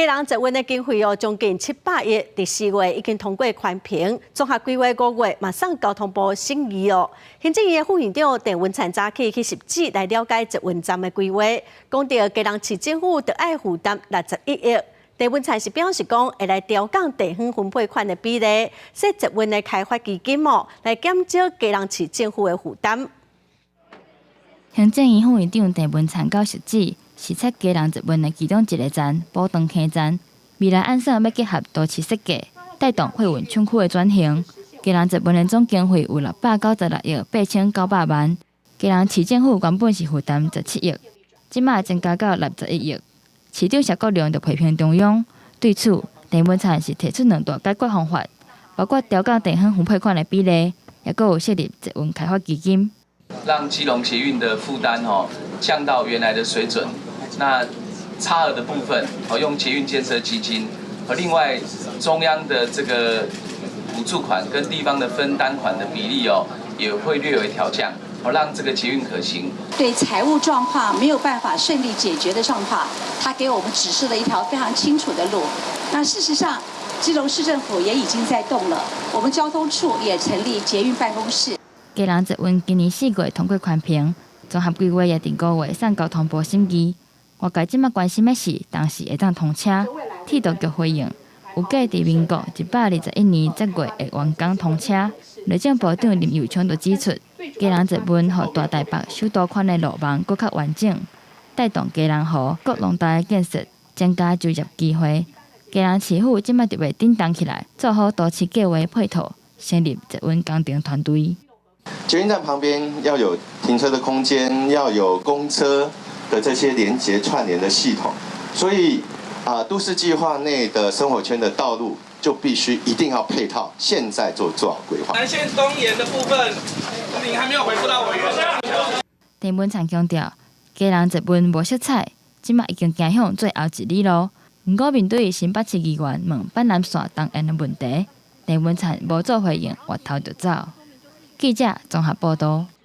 基隆捷運的經費哦，將近700億，佇4月已經通過環評，綜合規劃5月嘛送交通部審議哦。行政院的副院長鄭文燦早起去實地來了解捷運站的規劃，講著基隆市政府著愛負擔61億。鄭文燦是表示講，會來調降地方分配款的比例，設捷運的開發基金哦，來減少基隆市政府的負擔。行政院副院長鄭文燦到實地視察基隆捷運的其中一个站——寶長坑站，未來按算欲結合都市設計，帶動貨運廠區的轉型。基隆捷運的總經費有696億8,900萬，基隆市政府原本是負擔17億，這馬增加到61億。市長謝國樑就批評中央，對此鄭文燦是提出兩大解決方法，包括調降地方分配款的比例，抑閣有設立捷運開發基金。讓基隆捷運的負擔吼降到原來的水準，那差額的部分哦用捷運建設基金，和另外中央的這個補助款跟地方的分擔款的比例哦也會略為調降，哦讓這個捷運可行。對財務狀況沒有辦法順利解決的狀況，他給我們指示了一條非常清楚的路。那事實上，基隆市政府也已經在動了，我們交通處也成立捷運辦公室。基隆捷運今年4月通過環評，綜合規劃也佇5月送交通部審議。外界這馬關心的是，當時會當通車。鐵道局回應，預計佇民國121年10月會完工通車。內政部長林右昌就指出，基隆捷運予大台北首都圈的路網閣較完整，帶動基隆河閣廊道的建設，增加就業機會。基隆市府這馬特別振動起來，做好都市計劃配套，成立捷運工程團隊。捷運站旁邊要有停車的空間，要有公車的這些連接串聯的系統，所以啊，都市計劃內的生活圈的道路就必須一定要配套，現在就做好規劃。南線東延的部分，您還沒有回覆到委員。鄭文燦強調，基隆捷運無色彩，這馬已經行向最後一里路。毋過面對新北市議員問板南線東延的問題，鄭文燦無做回應，回頭就走。記者綜合報導。